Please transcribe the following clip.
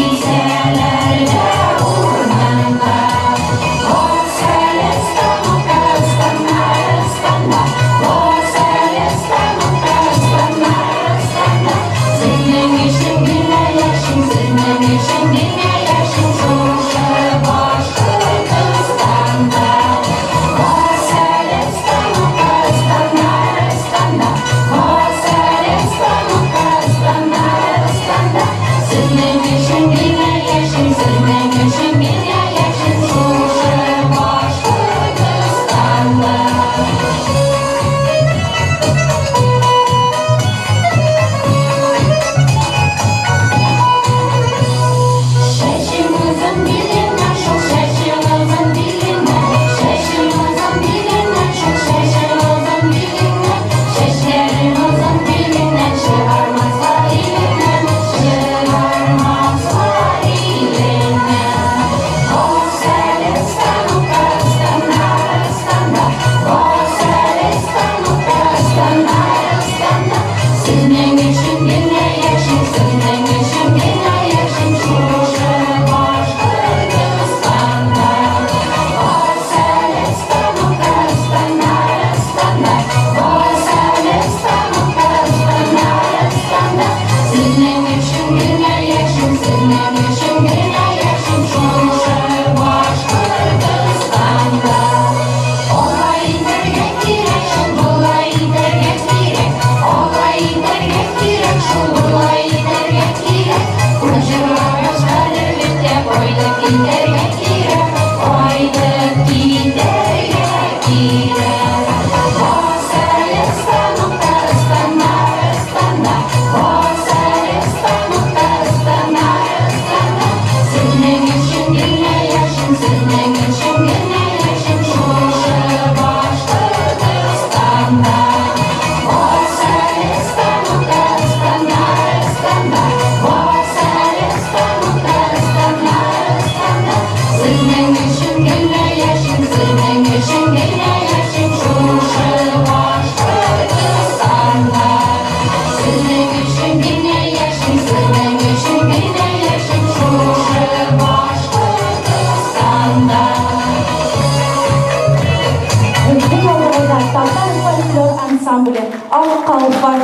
Кисәләр дә урманда. Бас әле, станок, ыстан, арыстанда, бас әле, станок, ыстан, арыстанда. Синең өчен генә яшим, синең өчен генә яшим шушы Башкортстанда. Бас әле, станок, ыстан, арыстанда, бас әле, станок, ыстан, арыстанда. Синең өчен генә яшим, синең өчен генә яшим шушы Башкортстанда. Чәчем озын билемнән шул, чәчем озын билемнән, чәчем озын билемнән шул, чәчем озын билемнән, чәчләрем озын билемнән, чыгармаслар илемнән, чыгармаслар илемнән. Бас әле, станок, ыстан, арыстанда, бас әле, станок, ыстан, арыстанда. Синең өчен генә яшим, синең өчен генә яшим шушы Башкортстанда. Бас әле, станок, ыстан, арыстанда, бас әле, станок, ыстан, арыстанда. Синең өчен генә яшим, синең өчен генә яшим шушы Башкортстанда. Алай итәргә кирәк шул, болай итәргә кирәк, алай итәргә кирәк шул, болай итәргә кирәк. Җырлагач кадерлеккә кайтып китәргә кирәк, кайтып китәргә кирәк. Бас әле, станок, ыстан, арыстанда, бас әле, станок, ыстан, арыстанда. Синең өчен генә яшим, синең өчен генә яшим шушы Башкортстанда. Бас әле, станок, ыстан, арыстанда, бас әле, станок, ыстан, арыстанда. Синең өчен генә яшим, синең өчен генә яшим шушы Башкортстанда. Синең өчен генә яшим, синең өчен генә яшим шушы Башкортстанда. Безнең алдыбызда татар фольклор ансамбле «Ак калфак».